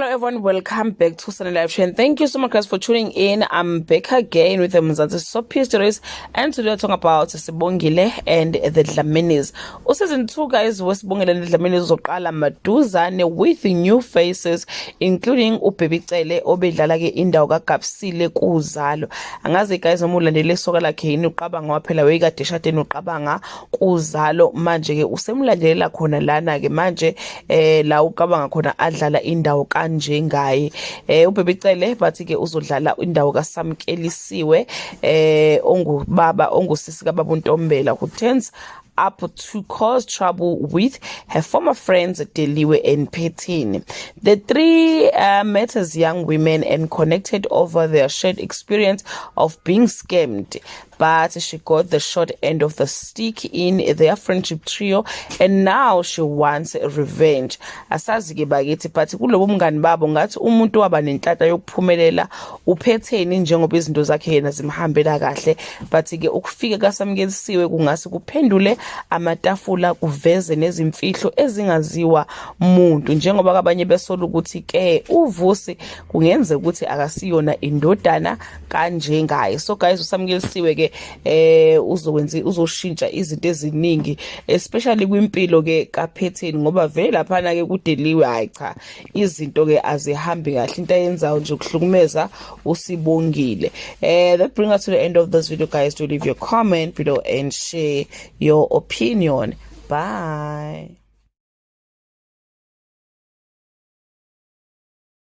Hello everyone, welcome back to Sunday Live Show and thank you so much, guys, for tuning in. I'm back again with the Mzansi Soapie Stories and today we're talking about Sibongile and the Dlaminis. Season 2, guys, weSibongile and the Dlaminis uzoqala maduzane with new faces, including uBaby Cele obedlala ke indawo kaGabsile kuZalo. Angazi, guys, noma ulandele isoka lakhe yini uQabanga, waphela wayekade eshadeni uQabanga kuZalo, manje ke usemlandelela khona lana ke manje la uQabanga khona adlala indawo kanjengaye. UBaby Cele bathi ke uzodlala indawo kaSamkelisiwe, ongubaba ongusisi kababa uNtombela, who turns up to cause trouble with her former friends Deliwe and Phetheni. The three met as young women and connected over their shared experience of being scammed. But she got the short end of the stick in their friendship trio and now she wants revenge. Asazi ke bakithi, but kulobo mngani babo ngathi umuntu waba nenhlanhla yokuphumelela uPhetheni, njengoba izinto zakhe yena zimhambela kahle, but ke ukufika kaSamkelisiwe kungase kuphendule amatafula, kuveze nezimfihlo ezingaziwa muntu, njengoba kabanye besola ukuthi ke uVusi kungenzeka ukuthi akasiyona indodana kanjengaye. So guys, uSamkelisiwe ke uzokwenza, uzoshintsha izinto eziningi, especially kwimpilo ke kaPhetheni, ngoba vele laphana ke kuDeliwe, hayi cha, izinto ke azihambi kahle. Into ayenzayo nje ukuhlukumeza uSibongile. That bring us to the end of this video, guys. Do leave your comment below and share your opinion. Bye.